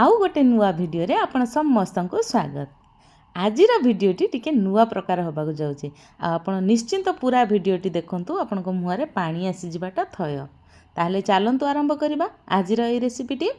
ଆଉ ଗୋଟେ ନୂଆ ଭିଡ଼ିଓରେ ଆପଣ ସମସ୍ତଙ୍କୁ ସ୍ୱାଗତ। ଆଜିର ଭିଡ଼ିଓଟି ଟିକେ ନୂଆ ପ୍ରକାର ହେବାକୁ ଯାଉଛି ଆଉ ଆପଣ ନିଶ୍ଚିନ୍ତ ପୁରା ଭିଡ଼ିଓଟି ଦେଖନ୍ତୁ। ଆପଣଙ୍କ ମୁହଁରେ ପାଣି ଆସିଯିବାଟା ଥୟ। ତାହେଲେ ଚାଲନ୍ତୁ ଆରମ୍ଭ କରିବା ଆଜିର ଏଇ ରେସିପିଟି।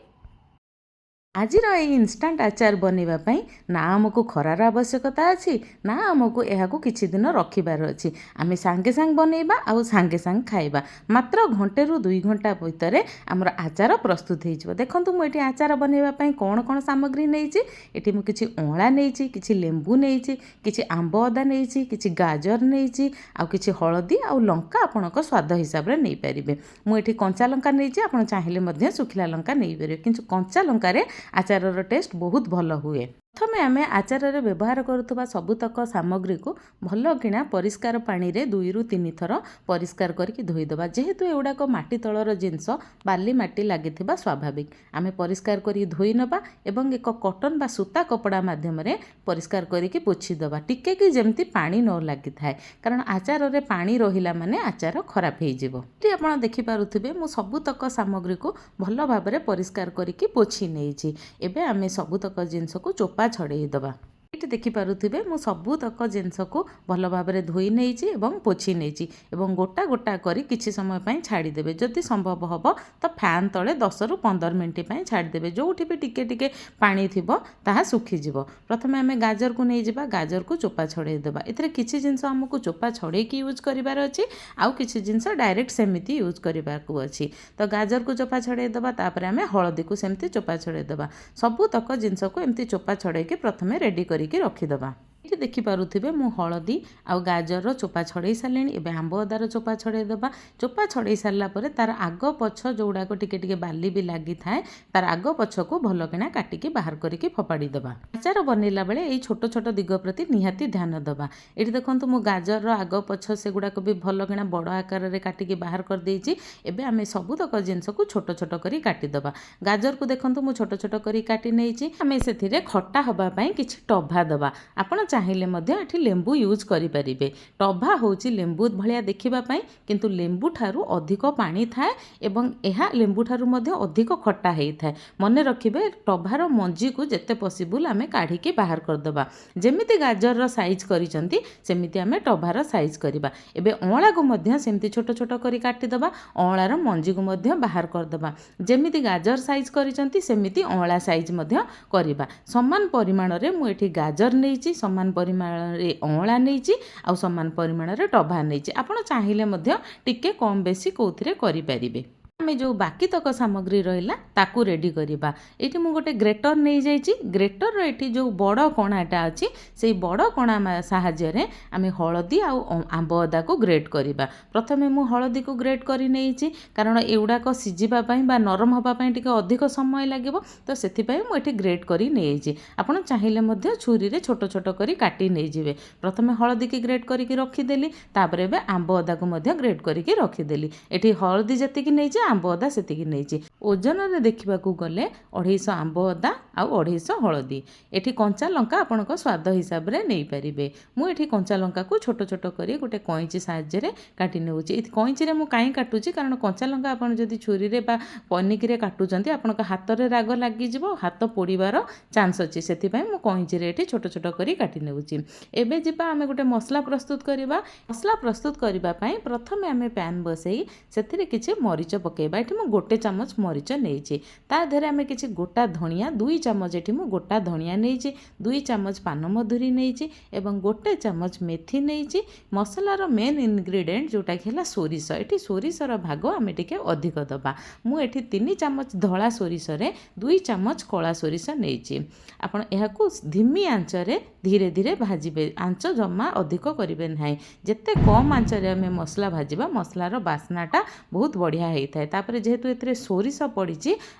ଆଜିର ଏଇ ଇନଷ୍ଟାଣ୍ଟ ଆଚାର ବନେଇବା ପାଇଁ ନା ଆମକୁ ଖରାର ଆବଶ୍ୟକତା ଅଛି, ନା ଆମକୁ ଏହାକୁ କିଛି ଦିନ ରଖିବାର ଅଛି। ଆମେ ସାଙ୍ଗେ ସାଙ୍ଗେ ବନେଇବା ଆଉ ସାଙ୍ଗେ ସାଙ୍ଗେ ଖାଇବା। ମାତ୍ର ଘଣ୍ଟେରୁ 2 ଘଣ୍ଟା ଭିତରେ ଆମର ଆଚାର ପ୍ରସ୍ତୁତ ହେଇଯିବ। ଦେଖନ୍ତୁ, ମୁଁ ଏଠି ଆଚାର ବନେଇବା ପାଇଁ କ'ଣ କ'ଣ ସାମଗ୍ରୀ ନେଇଛି। ଏଠି ମୁଁ କିଛି ଅଁଳା ନେଇଛି, କିଛି ଲେମ୍ବୁ ନେଇଛି, କିଛି ଆମ୍ବ ଅଦା ନେଇଛି, କିଛି ଗାଜର ନେଇଛି ଆଉ କିଛି ହଳଦୀ ଆଉ ଲଙ୍କା ଆପଣଙ୍କ ସ୍ୱାଦ ହିସାବରେ ନେଇପାରିବେ। ମୁଁ ଏଠି କଞ୍ଚା ଲଙ୍କା ନେଇଛି, ଆପଣ ଚାହିଁଲେ ମଧ୍ୟ ଶୁଖିଲା ଲଙ୍କା ନେଇପାରିବେ, କିନ୍ତୁ କଞ୍ଚା ଲଙ୍କାରେ ଆଚାରର ଟେଷ୍ଟ ବହୁତ ଭଲ ହୁଏ। ପ୍ରଥମେ ଆମେ ଆଚାରରେ ବ୍ୟବହାର କରୁଥିବା ସବୁତକ ସାମଗ୍ରୀକୁ ଭଲ କିଣା ପରିଷ୍କାର ପାଣିରେ 2ରୁ 3 ଥର ପରିଷ୍କାର କରିକି ଧୋଇଦେବା। ଯେହେତୁ ଏଗୁଡ଼ାକ ମାଟି ତଳର ଜିନିଷ, ବାଲି ମାଟି ଲାଗିଥିବା ସ୍ୱାଭାବିକ। ଆମେ ପରିଷ୍କାର କରିକି ଧୋଇ ନେବା ଏବଂ ଏକ କଟନ୍ ବା ସୂତା କପଡ଼ା ମାଧ୍ୟମରେ ପରିଷ୍କାର କରିକି ପୋଛିଦେବା ଟିକେ କି ଯେମିତି ପାଣି ନ ଲାଗିଥାଏ, କାରଣ ଆଚାରରେ ପାଣି ରହିଲା ମାନେ ଆଚାର ଖରାପ ହେଇଯିବ। ଏଠି ଆପଣ ଦେଖିପାରୁଥିବେ, ମୁଁ ସବୁତକ ସାମଗ୍ରୀକୁ ଭଲ ଭାବରେ ପରିଷ୍କାର କରିକି ପୋଛି ନେଇଛି। ଏବେ ଆମେ ସବୁତକ ଜିନିଷକୁ ଚୋପା ଛଡ଼େଇ ଦେବା। ଏଠି ଦେଖିପାରୁଥିବେ, ମୁଁ ସବୁତକ ଜିନିଷକୁ ଭଲ ଭାବରେ ଧୋଇ ନେଇଛି ଏବଂ ପୋଛି ନେଇଛି ଏବଂ ଗୋଟା ଗୋଟା କରି କିଛି ସମୟ ପାଇଁ ଛାଡ଼ିଦେବେ। ଯଦି ସମ୍ଭବ ହେବ ତ ଫ୍ୟାନ୍ ତଳେ 10ରୁ 15 ମିନିଟ୍ ପାଇଁ ଛାଡ଼ିଦେବେ। ଯେଉଁଠି ବି ଟିକେ ଟିକେ ପାଣି ଥିବ, ତାହା ଶୁଖିଯିବ। ପ୍ରଥମେ ଆମେ ଗାଜରକୁ ନେଇଯିବା, ଗାଜରକୁ ଚୋପା ଛଡ଼େଇ ଦେବା। ଏଥିରେ କିଛି ଜିନିଷ ଆମକୁ ଚୋପା ଛଡ଼େଇକି ୟୁଜ୍ କରିବାର ଅଛି ଆଉ କିଛି ଜିନିଷ ଡାଇରେକ୍ଟ ସେମିତି ୟୁଜ୍ କରିବାକୁ ଅଛି। ତ ଗାଜରକୁ ଚୋପା ଛଡ଼େଇ ଦେବା, ତାପରେ ଆମେ ହଳଦୀକୁ ସେମିତି ଚୋପା ଛଡ଼େଇ ଦେବା। ସବୁତକ ଜିନିଷକୁ ଏମିତି ଚୋପା ଛଡ଼େଇକି ପ୍ରଥମେ ରେଡ଼ି କରିକି ରଖିଦେବା। ଏଠି ଦେଖିପାରୁଥିବେ, ମୁଁ ହଳଦୀ ଆଉ ଗାଜରର ଚୋପା ଛଡ଼େଇ ସାରିଲିଣି। ଏବେ ଆମ୍ବ ଅଦାର ଚୋପା ଛଡ଼େଇ ଦେବା। ଚୋପା ଛଡ଼େଇ ସାରିଲା ପରେ ତାର ଆଗ ପଛ ଯେଉଁଗୁଡ଼ାକ ଟିକେ ଟିକେ ବାଲି ବି ଲାଗିଥାଏ, ତାର ଆଗ ପଛକୁ ଭଲକିନା କାଟିକି ବାହାର କରିକି ଫୋପାଡ଼ି ଦେବା। ଆଚାର ବନେଇଲା ବେଳେ ଏଇ ଛୋଟ ଛୋଟ ଦିଗ ପ୍ରତି ନିହାତି ଧ୍ୟାନ ଦେବା। ଏଠି ଦେଖନ୍ତୁ, ମୁଁ ଗାଜରର ଆଗ ପଛ ସେଗୁଡ଼ାକ ବି ଭଲକିନା ବଡ଼ ଆକାରରେ କାଟିକି ବାହାର କରିଦେଇଛି। ଏବେ ଆମେ ସବୁତକ ଜିନିଷକୁ ଛୋଟ ଛୋଟ କରି କାଟିଦେବା। ଗାଜରକୁ ଦେଖନ୍ତୁ, ମୁଁ ଛୋଟ ଛୋଟ କରି କାଟି ନେଇଛି। ଆମେ ସେଥିରେ ଖଟା ହେବା ପାଇଁ କିଛି ଟଭା ଦେବା। ଆପଣ ଚାହିଁଲେ ମଧ୍ୟ ଏଠି ଲେମ୍ବୁ ୟୁଜ୍ କରିପାରିବେ। ଟଭା ହେଉଛି ଲେମ୍ବୁ ଭଳିଆ ଦେଖିବା ପାଇଁ, କିନ୍ତୁ ଲେମ୍ବୁ ଠାରୁ ଅଧିକ ପାଣି ଥାଏ ଏବଂ ଏହା ଲେମ୍ବୁ ଠାରୁ ମଧ୍ୟ ଅଧିକ ଖଟା ହେଇଥାଏ। ମନେ ରଖିବେ, ଟଭାର ମଞ୍ଜିକୁ ଯେତେ ପସିବୁଲ୍ ଆମେ କାଢ଼ିକି ବାହାର କରିଦେବା। ଯେମିତି ଗାଜରର ସାଇଜ୍ କରିଛନ୍ତି, ସେମିତି ଆମେ ଟଭାର ସାଇଜ୍ କରିବା। ଏବେ ଅଁଳାକୁ ମଧ୍ୟ ସେମିତି ଛୋଟ ଛୋଟ କରି କାଟିଦେବା। ଅଁଳାର ମଞ୍ଜିକୁ ମଧ୍ୟ ବାହାର କରିଦେବା। ଯେମିତି ଗାଜର ସାଇଜ୍ କରିଛନ୍ତି, ସେମିତି ଅଁଳା ସାଇଜ୍ ମଧ୍ୟ କରିବା। ସମାନ ପରିମାଣରେ ମୁଁ ଏଠି ଗାଜର ନେଇଛି, ସମାନ ପରିମାଣରେ ଅଁଳା ନେଇଛି ଆଉ ସମାନ ପରିମାଣରେ ଟଭା ନେଇଛି। ଆପଣ ଚାହିଁଲେ ମଧ୍ୟ ଟିକେ କମ୍ ବେଶୀ କେଉଁଥିରେ କରିପାରିବେ। ଆମେ ଯେଉଁ ବାକିତକ ସାମଗ୍ରୀ ରହିଲା, ତାକୁ ରେଡ଼ି କରିବା। ଏଇଠି ମୁଁ ଗୋଟେ ଗ୍ରେଟର ନେଇଯାଇଛି। ଗ୍ରେଟରର ଏଠି ଯେଉଁ ବଡ଼ କଣାଟା ଅଛି, ସେଇ ବଡ଼ କଣା ସାହାଯ୍ୟରେ ଆମେ ହଳଦୀ ଆଉ ଆମ୍ବ ଅଦାକୁ ଗ୍ରେଟ୍ କରିବା। ପ୍ରଥମେ ମୁଁ ହଳଦୀକୁ ଗ୍ରେଟ୍ କରି ନେଇଛି, କାରଣ ଏଗୁଡ଼ାକ ସିଝିବା ପାଇଁ ବା ନରମ ହେବା ପାଇଁ ଟିକେ ଅଧିକ ସମୟ ଲାଗିବ। ତ ସେଥିପାଇଁ ମୁଁ ଏଠି ଗ୍ରେଟ୍ କରି ନେଇଛି। ଆପଣ ଚାହିଁଲେ ମଧ୍ୟ ଛୁରୀରେ ଛୋଟ ଛୋଟ କରି କାଟି ନେଇଯିବେ। ପ୍ରଥମେ ହଳଦୀକି ଗ୍ରେଟ୍ କରିକି ରଖିଦେଲି, ତାପରେ ଏବେ ଆମ୍ବ ଅଦାକୁ ମଧ୍ୟ ଗ୍ରେଟ୍ କରିକି ରଖିଦେଲି। ଏଠି ହଳଦୀ ଯେତିକି ନେଇଛି, ଆମ୍ବ ଅଦା ସେତିକି ନେଇଛି। ଓଜନରେ ଦେଖିବାକୁ ଗଲେ 250 ଆମ୍ବ ଅଦା ଆଉ 250 ହଳଦୀ। ଏଠି କଞ୍ଚା ଲଙ୍କା ଆପଣଙ୍କ ସ୍ୱାଦ ହିସାବରେ ନେଇପାରିବେ। ମୁଁ ଏଠି କଞ୍ଚା ଲଙ୍କାକୁ ଛୋଟ ଛୋଟ କରି ଗୋଟେ କଇଁଚି ସାହାଯ୍ୟରେ କାଟି ନେଉଛି। ଏଠି କଇଁଚିରେ ମୁଁ କାହିଁ କାଟୁଛି? କାରଣ କଞ୍ଚା ଲଙ୍କା ଆପଣ ଯଦି ଛୁରୀରେ ବା ପନିକିରେ କାଟୁଛନ୍ତି, ଆପଣଙ୍କ ହାତରେ ରାଗ ଲାଗିଯିବ, ହାତ ପୋଡ଼ିବାର ଚାନ୍ସ ଅଛି। ସେଥିପାଇଁ ମୁଁ କଇଁଚିରେ ଏଠି ଛୋଟ ଛୋଟ କରି କାଟି ନେଉଛି। ଏବେ ଯିବା ଆମେ ଗୋଟେ ମସଲା ପ୍ରସ୍ତୁତ କରିବା। ମସଲା ପ୍ରସ୍ତୁତ କରିବା ପାଇଁ ପ୍ରଥମେ ଆମେ ପ୍ୟାନ୍ ବସେଇ ସେଥିରେ କିଛି ମରିଚ ପକାଇବା। ଏଠି ମୁଁ ଗୋଟେ ଚାମଚ ମରିଚ ନେଇଛି। ତା ଦେହରେ ଆମେ କିଛି ଗୋଟା ଧଣିଆ, 2 ଚାମଚ ଏଠି ମୁଁ ଗୋଟା ଧଣିଆ ନେଇଛି, 2 ଚାମଚ ପାନମଧୁରୀ ନେଇଛି ଏବଂ ଗୋଟେ ଚାମଚ ମେଥି ନେଇଛି। ମସଲାର ମେନ୍ ଇନଗ୍ରିଡ଼ିଏଣ୍ଟ ଯେଉଁଟାକି ହେଲା ସୋରିଷ। ଏଠି ସୋରିଷର ଭାଗ ଆମେ ଟିକେ ଅଧିକ ଦେବା। ମୁଁ ଏଠି 3 ଚାମଚ ଧଳା ସୋରିଷରେ 2 ଚାମଚ କଳା ସୋରିଷ ନେଇଛି। ଆପଣ ଏହାକୁ ଧିମି ଆଞ୍ଚରେ ଧୀରେ ଧୀରେ ଭାଜିବେ। ଆଞ୍ଚ ଜମା ଅଧିକ କରିବେ ନାହିଁ। ଯେତେ କମ୍ ଆଞ୍ଚରେ ଆମେ ମସଲା ଭାଜିବା, ମସଲାର ବାସ୍ନାଟା ବହୁତ ବଢ଼ିଆ ହେଇଥାଏ। ତାପରେ ଯେହେତୁ ଏଥିରେ ସୋରିଷ ପଡ଼ିଛି,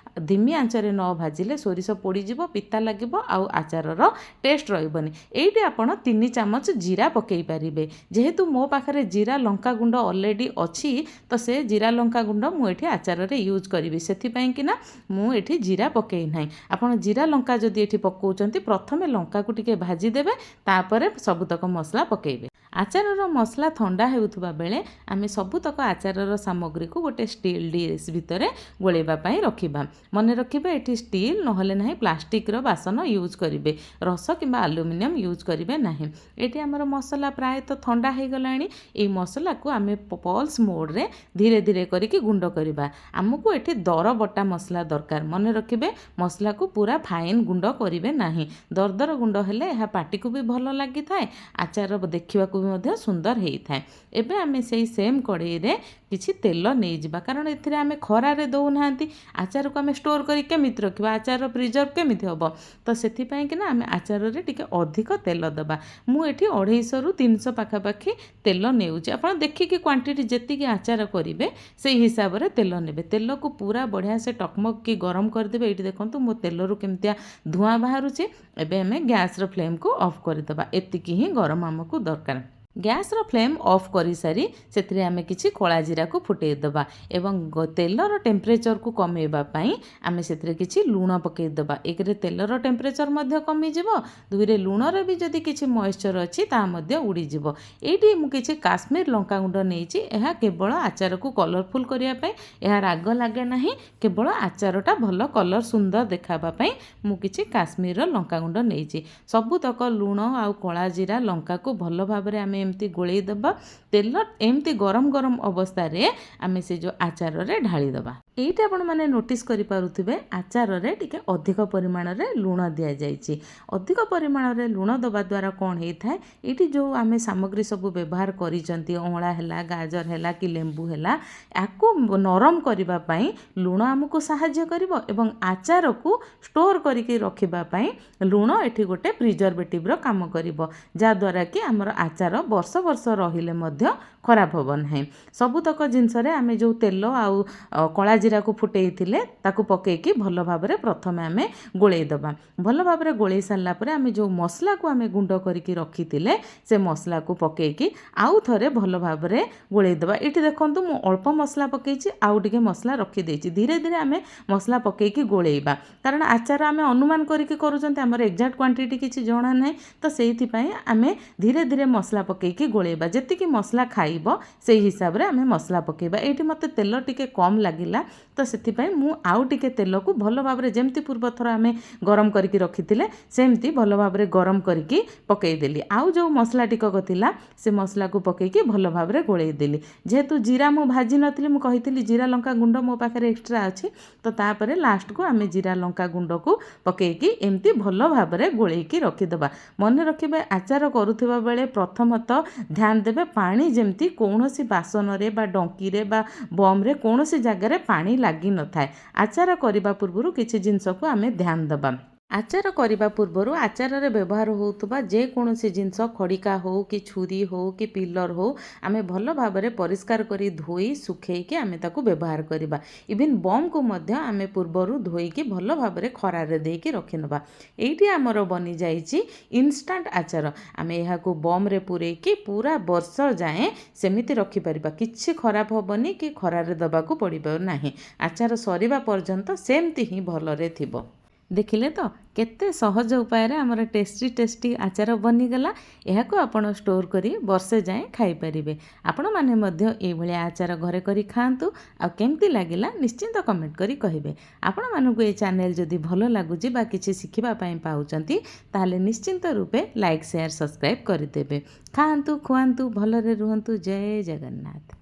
ଧିମି ଆଞ୍ଚରେ ନ ଭାଜିଲେ ସୋରିଷ ପୋଡ଼ିଯିବ, ପିତା ଲାଗିବ ଆଉ ଆଚାରର ଟେଷ୍ଟ ରହିବନି। ଏଇଠି ଆପଣ 3 ଚାମଚ ଜିରା ପକାଇ ପାରିବେ। ଯେହେତୁ ମୋ ପାଖରେ ଜିରା ଲଙ୍କା ଗୁଣ୍ଡ ଅଲରେଡ଼ି ଅଛି, ତ ସେ ଜିରା ଲଙ୍କା ଗୁଣ୍ଡ ମୁଁ ଏଠି ଆଚାରରେ ୟୁଜ୍ କରିବି। ସେଥିପାଇଁ କିନା ମୁଁ ଏଠି ଜିରା ପକାଇ ନାହିଁ। ଆପଣ ଜିରା ଲଙ୍କା ଯଦି ଏଠି ପକାଉଛନ୍ତି, ପ୍ରଥମେ ଲଙ୍କାକୁ ଟିକେ ଭାଜିଦେବେ, ତାପରେ ସବୁତକ ମସଲା ପକାଇବେ। ଆଚାରର ମସଲା ଥଣ୍ଡା ହେଉଥିବା ବେଳେ ଆମେ ସବୁତକ ଆଚାରର ସାମଗ୍ରୀକୁ ଗୋଟେ ଷ୍ଟିଲ୍ ଡିସ୍ ଭିତରେ ଗୋଳେଇବା ପାଇଁ ରଖିବା। ମନେ ରଖିବେ, ଏଠି ଷ୍ଟିଲ୍ ନହେଲେ ନାହିଁ ପ୍ଲାଷ୍ଟିକ୍ର ବାସନ ୟୁଜ୍ କରିବେ, ରସ କିମ୍ବା ଆଲୁମିନିୟମ୍ ୟୁଜ୍ କରିବେ ନାହିଁ। ଏଠି ଆମର ମସଲା ପ୍ରାୟତଃ ଥଣ୍ଡା ହେଇଗଲାଣି। ଏଇ ମସଲାକୁ ଆମେ ପଲ୍ସ ମୋଡ଼ରେ ଧୀରେ ଧୀରେ କରିକି ଗୁଣ୍ଡ କରିବା। ଆମକୁ ଏଠି ଦର ବଟା ମସଲା ଦରକାର। ମନେ ରଖିବେ, ମସଲାକୁ ପୁରା ଫାଇନ୍ ଗୁଣ୍ଡ କରିବେ ନାହିଁ। ଦରଦର ଗୁଣ୍ଡ ହେଲେ ଏହା ପାଟିକୁ ବି ଭଲ ଲାଗିଥାଏ, ଆଚାର ଦେଖିବାକୁ ବି ମଧ୍ୟ ସୁନ୍ଦର ହେଇଥାଏ। ଏବେ ଆମେ ସେଇ ସେମ୍ କଡ଼େଇରେ କିଛି ତେଲ ନେଇଯିବା, କାରଣ ଏଥିରେ ଆମେ ଖରାରେ ଦେଉନାହାନ୍ତି। ଆଚାରକୁ ଆମେ ଷ୍ଟୋର୍ କରି କେମିତି ରଖିବା? ଆଚାରର ପ୍ରିଜର୍ଭ କେମିତି ହେବ? ତ ସେଥିପାଇଁକିନା ଆମେ ଆଚାରରେ ଟିକେ ଅଧିକ ତେଲ ଦେବା। ମୁଁ ଏଠି 250ରୁ 300 ପାଖାପାଖି ତେଲ ନେଉଛି। ଆପଣ ଦେଖିକି କ୍ୱାଣ୍ଟିଟି, ଯେତିକି ଆଚାର କରିବେ ସେଇ ହିସାବରେ ତେଲ ନେବେ। ତେଲକୁ ପୁରା ବଢ଼ିଆ ସେ ଟକମକ କି ଗରମ କରିଦେବେ। ଏଇଠି ଦେଖନ୍ତୁ, ମୋ ତେଲରୁ କେମିତିଆ ଧୂଆଁ ବାହାରୁଛି। ଏବେ ଆମେ ଗ୍ୟାସ୍ର ଫ୍ଲେମ୍କୁ ଅଫ୍ କରିଦେବା। ଏତିକି ହିଁ ଗରମ ଆମକୁ ଦରକାର। ଗ୍ୟାସ୍ର ଫ୍ଲେମ୍ ଅଫ୍ କରିସାରି ସେଥିରେ ଆମେ କିଛି କଳା ଜିରାକୁ ଫୁଟେଇ ଦେବା ଏବଂ ତେଲର ଟେମ୍ପରେଚରକୁ କମେଇବା ପାଇଁ ଆମେ ସେଥିରେ କିଛି ଲୁଣ ପକାଇ ଦେବା। ଏକରେ ତେଲର ଟେମ୍ପରେଚର ମଧ୍ୟ କମିଯିବ, ଦୁଇରେ ଲୁଣରେ ବି ଯଦି କିଛି ମଏଶ୍ଚର ଅଛି, ତାହା ମଧ୍ୟ ଉଡ଼ିଯିବ। ଏଇଠି ମୁଁ କିଛି କାଶ୍ମୀର ଲଙ୍କାଗୁଣ୍ଡ ନେଇଛି। ଏହା କେବଳ ଆଚାରକୁ କଲରଫୁଲ୍ କରିବା ପାଇଁ। ଏହା ରାଗ ଲାଗେ ନାହିଁ। କେବଳ ଆଚାରଟା ଭଲ କଲର୍ ସୁନ୍ଦର ଦେଖାହେବା ପାଇଁ ମୁଁ କିଛି କାଶ୍ମୀରର ଲଙ୍କାଗୁଣ୍ଡ ନେଇଛି। ସବୁତକ ଲୁଣ ଆଉ କଳା ଜିରା, ଲଙ୍କାକୁ ଭଲ ଭାବରେ ଆମେ ଏମିତି ଗୋଳେଇ ଦେବା। ତେଲ ଏମିତି ଗରମ ଗରମ ଅବସ୍ଥାରେ ଆମେ ସେ ଯେଉଁ ଆଚାରରେ ଢାଳିଦେବା। ଏଇଠି ଆପଣମାନେ ନୋଟିସ୍ କରିପାରୁଥିବେ, ଆଚାରରେ ଟିକେ ଅଧିକ ପରିମାଣରେ ଲୁଣ ଦିଆଯାଇଛି। ଅଧିକ ପରିମାଣରେ ଲୁଣ ଦେବା ଦ୍ୱାରା କ'ଣ ହେଇଥାଏ? ଏଇଠି ଯେଉଁ ଆମେ ସାମଗ୍ରୀ ସବୁ ବ୍ୟବହାର କରିଛନ୍ତି, ଅଁଳା ହେଲା, ଗାଜର ହେଲା କି ଲେମ୍ବୁ ହେଲା, ୟାକୁ ନରମ କରିବା ପାଇଁ ଲୁଣ ଆମକୁ ସାହାଯ୍ୟ କରିବ ଏବଂ ଆଚାରକୁ ଷ୍ଟୋର୍ କରିକି ରଖିବା ପାଇଁ ଲୁଣ ଏଠି ଗୋଟେ ପ୍ରିଜରଭେଟିଭ୍ର କାମ କରିବ, ଯାହାଦ୍ୱାରା କି ଆମର ଆଚାର ବର୍ଷ ବର୍ଷ ରହିଲେ ମଧ୍ୟ ଖରାପ ହେବ ନାହିଁ। ସବୁତକ ଜିନିଷରେ ଆମେ ଯେଉଁ ତେଲ ଆଉ କଳା ଜିରାକୁ ଫୁଟେଇଥିଲେ, ତାକୁ ପକେଇକି ଭଲ ଭାବରେ ପ୍ରଥମେ ଆମେ ଗୋଳେଇ ଦେବା। ଭଲ ଭାବରେ ଗୋଳେଇ ସାରିଲା ପରେ ଆମେ ଯେଉଁ ମସଲାକୁ ଆମେ ଗୁଣ୍ଡ କରିକି ରଖିଥିଲେ, ସେ ମସଲାକୁ ପକେଇକି ଆଉ ଥରେ ଭଲ ଭାବରେ ଗୋଳେଇ ଦେବା। ଏଇଠି ଦେଖନ୍ତୁ, ମୁଁ ଅଳ୍ପ ମସଲା ପକେଇଛି, ଆଉ ଟିକେ ମସଲା ରଖିଦେଇଛି। ଧୀରେ ଧୀରେ ଆମେ ମସଲା ପକେଇକି ଗୋଳେଇବା, କାରଣ ଆଚାର ଆମେ ଅନୁମାନ କରିକି କରୁଛନ୍ତି, ଆମର ଏକ୍ଜାକ୍ଟ କ୍ୱାଣ୍ଟିଟି କିଛି ଜଣା ନାହିଁ। ତ ସେଇଥିପାଇଁ ଆମେ ଧୀରେ ଧୀରେ ମସଲା ପକେଇକି ଗୋଳେଇବା। ଯେତିକି ମସଲା ଖାଇବ, ସେଇ ହିସାବରେ ଆମେ ମସଲା ପକେଇବା। ଏଇଠି ମୋତେ ତେଲ ଟିକେ କମ୍ ଲାଗିଲା, ତ ସେଥିପାଇଁ ମୁଁ ଆଉ ଟିକେ ତେଲକୁ ଭଲ ଭାବରେ, ଯେମିତି ପୂର୍ବ ଥର ଆମେ ଗରମ କରିକି ରଖିଥିଲେ, ସେମିତି ଭଲ ଭାବରେ ଗରମ କରିକି ପକେଇଦେଲି। ଆଉ ଯେଉଁ ମସଲା ଟିକକ ଥିଲା, ସେ ମସଲାକୁ ପକେଇକି ଭଲ ଭାବରେ ଗୋଳେଇ ଦେଲି। ଯେହେତୁ ଜିରା ମୁଁ ଭାଜି ନଥିଲି, ମୁଁ କହିଥିଲି ଜିରା ଲଙ୍କା ଗୁଣ୍ଡ ମୋ ପାଖରେ ଏକ୍ସଟ୍ରା ଅଛି, ତ ତାପରେ ଲାଷ୍ଟକୁ ଆମେ ଜିରା ଲଙ୍କା ଗୁଣ୍ଡକୁ ପକେଇକି ଏମିତି ଭଲ ଭାବରେ ଗୋଳେଇକି ରଖିଦେବା। ମନେ ରଖିବେ, ଆଚାର କରୁଥିବା ବେଳେ ପ୍ରଥମତଃ ଧ୍ୟାନ ଦେବେ, ପାଣି ଯେମିତି କୌଣସି ବାସନରେ ବା ଡଙ୍କିରେ ବା ବମ୍ରେ କୌଣସି ଜାଗାରେ ପାଣି ଲାଗିନଥାଏ। ଆଚାର କରିବା ପୂର୍ବରୁ କିଛି ଜିନିଷକୁ ଆମେ ଧ୍ୟାନ ଦେବା। ଆଚାର କରିବା ପୂର୍ବରୁ ଆଚାରରେ ବ୍ୟବହାର ହେଉଥିବା ଯେକୌଣସି ଜିନିଷ, ଖଡ଼ିକା ହେଉ କି ଛୁରୀ ହେଉ କି ପିଲର ହେଉ, ଆମେ ଭଲ ଭାବରେ ପରିଷ୍କାର କରି ଧୋଇ ଶୁଖେଇକି ଆମେ ତାକୁ ବ୍ୟବହାର କରିବା। ଇଭିନ୍ ବମ୍କୁ ମଧ୍ୟ ଆମେ ପୂର୍ବରୁ ଧୋଇକି ଭଲ ଭାବରେ ଖରାରେ ଦେଇକି ରଖିନେବା। ଏଇଠି ଆମର ବନିଯାଇଛି ଇନଷ୍ଟାଣ୍ଟ ଆଚାର। ଆମେ ଏହାକୁ ବମ୍ରେ ପୂରେଇକି ପୁରା ବର୍ଷ ଯାଏଁ ସେମିତି ରଖିପାରିବା। କିଛି ଖରାପ ହେବନି କି ଖରାରେ ଦେବାକୁ ପଡ଼ିବ ନାହିଁ। ଆଚାର ସରିବା ପର୍ଯ୍ୟନ୍ତ ସେମିତି ହିଁ ଭଲରେ ଥିବ। ଦେଖିଲେ ତ, କେତେ ସହଜ ଉପାୟରେ ଆମର ଟେଷ୍ଟି ଟେଷ୍ଟି ଆଚାର ବନିଗଲା। ଏହାକୁ ଆପଣ ଷ୍ଟୋର୍ କରି ବର୍ଷେ ଯାଏଁ ଖାଇପାରିବେ। ଆପଣମାନେ ମଧ୍ୟ ଏଇଭଳିଆ ଆଚାର ଘରେ କରି ଖାଆନ୍ତୁ ଆଉ କେମିତି ଲାଗିଲା ନିଶ୍ଚିନ୍ତ କମେଣ୍ଟ କରି କହିବେ। ଆପଣମାନଙ୍କୁ ଏ ଚ୍ୟାନେଲ୍ ଯଦି ଭଲ ଲାଗୁଛି ବା କିଛି ଶିଖିବା ପାଇଁ ପାଉଛନ୍ତି, ତାହେଲେ ନିଶ୍ଚିନ୍ତ ରୂପେ ଲାଇକ୍, ସେୟାର, ସବସ୍କ୍ରାଇବ୍ କରିଦେବେ। ଖାଆନ୍ତୁ, ଖୁଆନ୍ତୁ, ଭଲରେ ରୁହନ୍ତୁ। ଜୟ ଜଗନ୍ନାଥ।